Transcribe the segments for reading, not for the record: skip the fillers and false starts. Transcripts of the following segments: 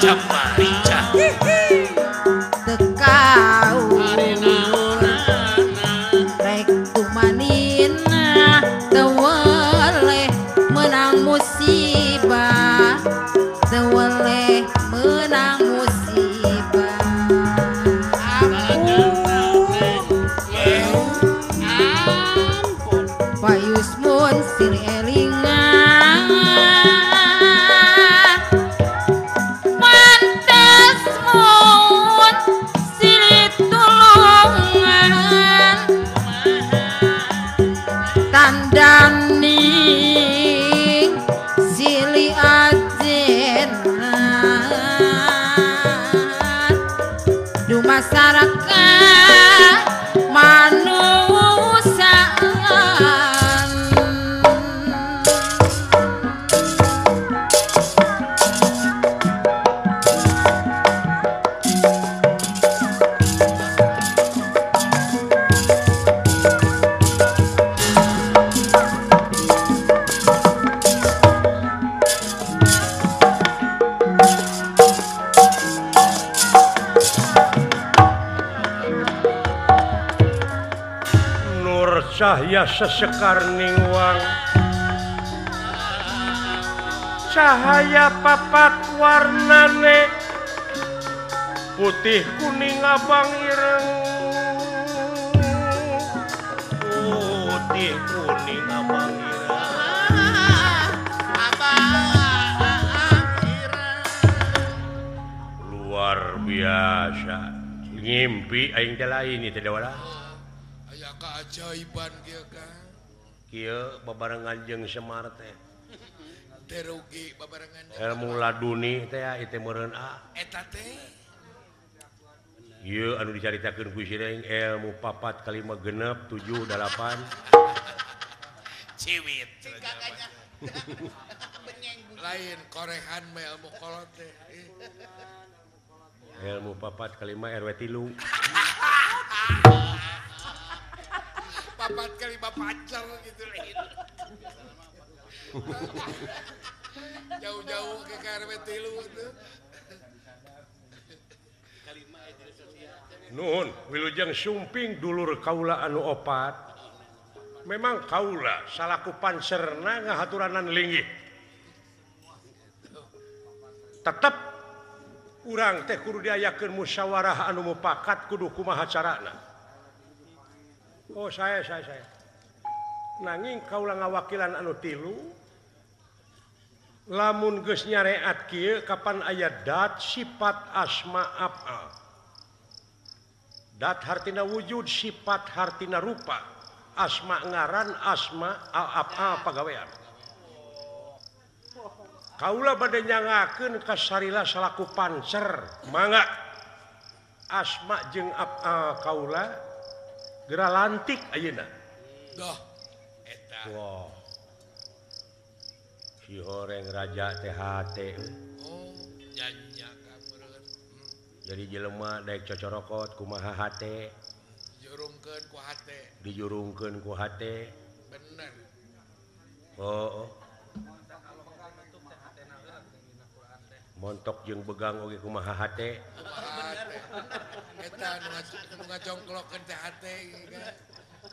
Camarica tekau rek tumanina teu weleh menang musibah teu weleh menang musibah ampun Payusmun silih elingan pantes mun silih tulungan tandaning silih ajenan dumasaraka manusaan. Cahya sesekar ningwang cahaya papat warnane putih kuning abang ireng putih kuning abang ireng luar biasa ngimpi aing teh lain ieu teh wala keajaiban kieu Kang. Kieu babarengan jeung Semar teh. Teu rugi babarengan. Ilmu laduni teh ieu teh meureun a. Eta teh. Ieu anu dicaritakeun ku Sireng ilmu 4 5 6 7 8. Ciwit. Lain korehan mah ilmu kolot teh. Ilmu 4 5 RW 3. 4 kali 5 pacar gitu lain. Jauh-jauh ke KRW 3 itu. Nuhun, wilujeng sumping dulur kaula anu opat. Memang kaula salaku panserna ngahaturanan linggih. Tetep urang teh kudu diayakeun musyawarah anu mupakat kudu kumaha carana. Oh saya. Nanging kaula ngawakilan anu tilu lamun geus nyareat kieu kapan aya dat sifat asma af'al. Dat hartina wujud, sifat hartina rupa. Asma ngaran, asma af'al pagawean. Kaula bade nyangakeun ka Sarila salaku pancer. Mangga asma jeung af'al kaula gera lantik ayeuna. Doh eta. Wah. Si horeng raja teh hate. Oh, nyanyi ka meureun. Jadi jelema daek cocorokot kumaha hate. Dijurungkeun ku hate. Dijurungkeun ku hate. Bener. Oh. Montok jeung begang oge kumaha hate. Eta nu ngajongklokeun teh hate kan.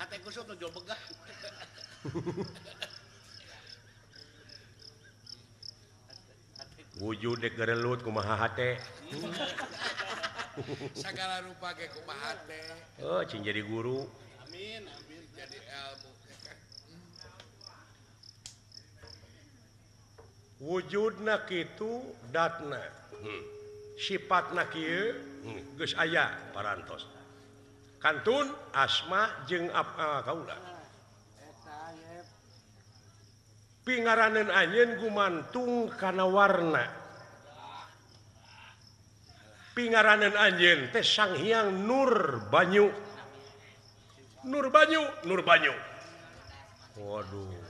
Hate kusut nu jual begang. Wujud dek gerelut kumaha hate. Sagala rupa ge kumaha hate. Oh, cing jadi guru. Amin, amin jadi ilmu. Wujudna kitu datna. Sifatna kieu geus aya parantos. Kantun asma jeung af'al kaula. Pingaraneun anjeun gumantung kana warna. Pingaraneun anjeun teh Sang Hyang Nur Banyu. Nur Banyu, Nur Banyu. Waduh.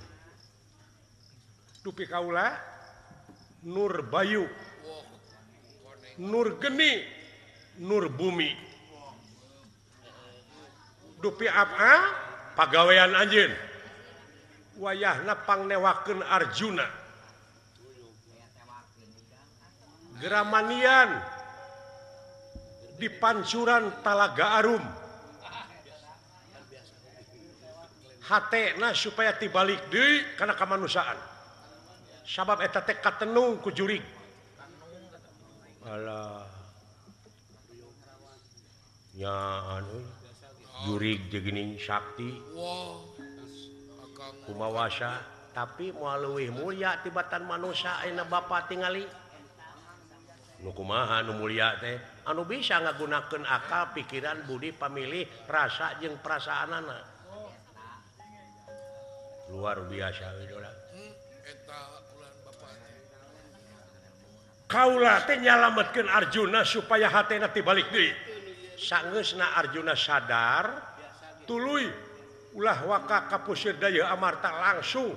Dupi kaula Nur Bayu, Nur Geni, Nur Bumi. Dupi apa pagawean anjeun. Wayahna pangnewakeun Arjuna. Geramanian di pancuran Talaga Arum. Hatena supaya tibalik deui kana kamanusiaan. Sabab eta teh katenung ku jurig. Alah. Nya anu jurig jeung geuning sakti. Kumawasa tapi moal leuwih mulia tibatan manusia ayeuna bapa tingali. Nu kumaha nu mulia teh anu bisa ngagunakeun akal, pikiran, budi, pamilih, rasa jeung perasaanana. Luar biasa idola. Eta ulah bapa. Kaula teh nyalametkeun Arjuna supaya hatena tibalik deui. Sangeusna Arjuna sadar, tuluy ulah waka ka pusir daya amarta langsung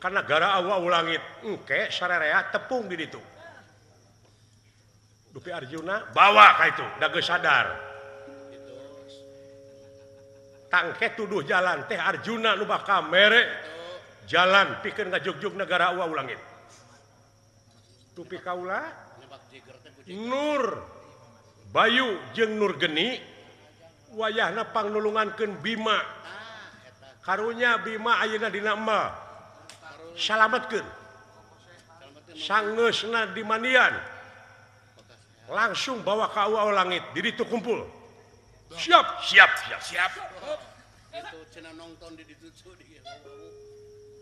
ka nagara awa langit. Engke sarerea tepung di ditu. Dupi Arjuna bawa ka itu, da geus sadar. Tangke tuduh jalan teh Arjuna nu bakal mere jalan pikeun ngajugjug negara awa langit. Dupi kaula Nur Bayu jeung Nur Geni wayahna pangnulungankeun Bima. Karunya Bima ayeuna dina emal. Salametkeun. Sangeusna di mandian. Langsung bawa ka awa langit, di ditu kumpul. Siap, siap, siap, siap. Itu cenah nonton di ditu di.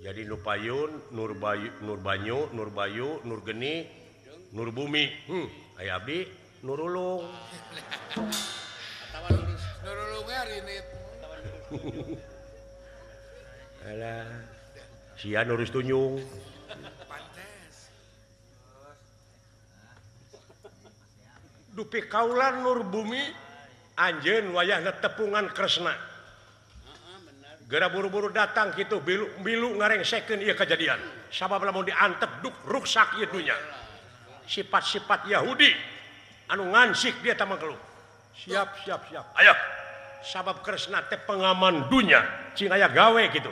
Jadi nu payun, Nur Bayu, Nur Banyu, Nur Bayu, Nur Geni, Nur Bumi. Aya abdi Nurulung. Atawa Nurulung rinit. Alah. Sia nurus tunjung. Pantes. Dupi kaula Nur Bumi anjeun wayahna tepungan Kresna. Geura buru-buru datang kitu milu ngarengsekeun ieu kajadian. Sabab lamun diantep duk ruksak ieu dunya. Sifat-sifat Yahudi anu ngansik dia tamang keluh. Siap, siap, siap. Ayo. Sabab Kresna teh pengaman dunya, cing aya gawe kitu.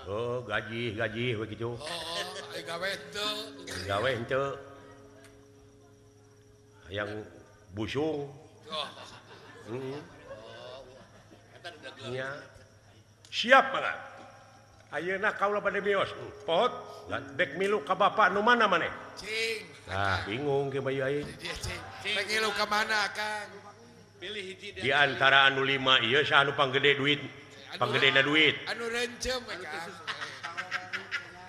Oh, gaji, gaji we kitu. Oh, aya gawe henteu. Gawe henteu. Hayang busung. Oh. Nya. Siap mangga. Ayeuna kaula bade mios. Pot, dek milu ka bapa nu mana maneh? Cing. Nah, bingung ke bayu aing. Rek ngilu ka mana, Kang? Pilih hiji di antara anu 5 ieu saha anu panggede duit? Panggedena duit. Anu rencem we, Kang.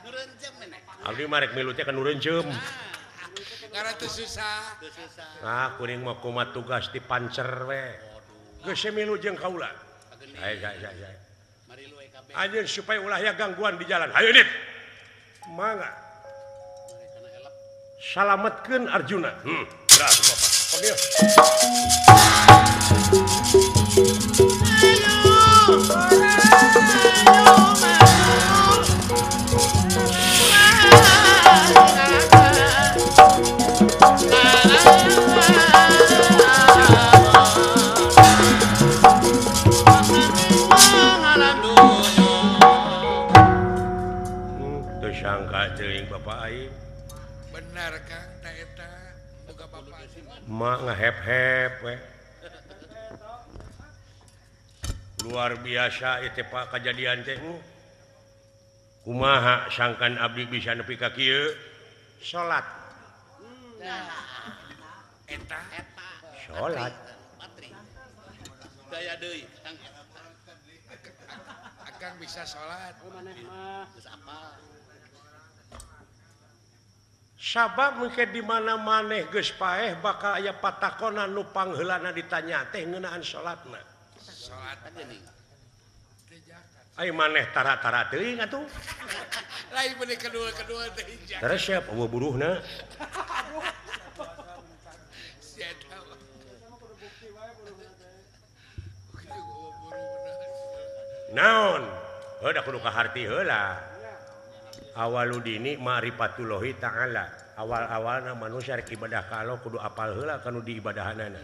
Nu rencem meneh. Abdi mah rek milu teh ka nu rencem. Ngaran teu susah. Teu susah. Nah, kuring mah kumaha tugas di pancer we. Geus milu jeung kaula. Hai, hai, hai, hai. Anjeun supaya ulah aya gangguan di jalan. Hayu dit. Mangga. Salametkeun Arjuna. Geura Bapak. Panggil. Ayo. Sangka teuing Bapak aing. Benar Kang, ta eta boga bapak. Mak ngahep-hep we. Luar biasa ieu teh Pak kajadian teh. Kumaha sangkan abdi bisa nepi ka kieu? Salat. Eta salat. Daya deui Kang. Akang bisa salat. Maneh mah geus apal. Sabab mungkin di mana maneh geus paeh bakal aya patakonan nu pangheulana ditanya teh ngeunaan salatna. Salat geuning. Ai maneh tara-tara teuing atuh. Lain bener kedua-kedua teh hiji. Resep eueuh buruhna. Sia eta. Naon? Heuh da kudu kaharti heula. Awaludini ma'rifatullahi ta'ala. Awal-awalna manusia rek ibadah ka Allah kudu apal heula kanu diibadahanana.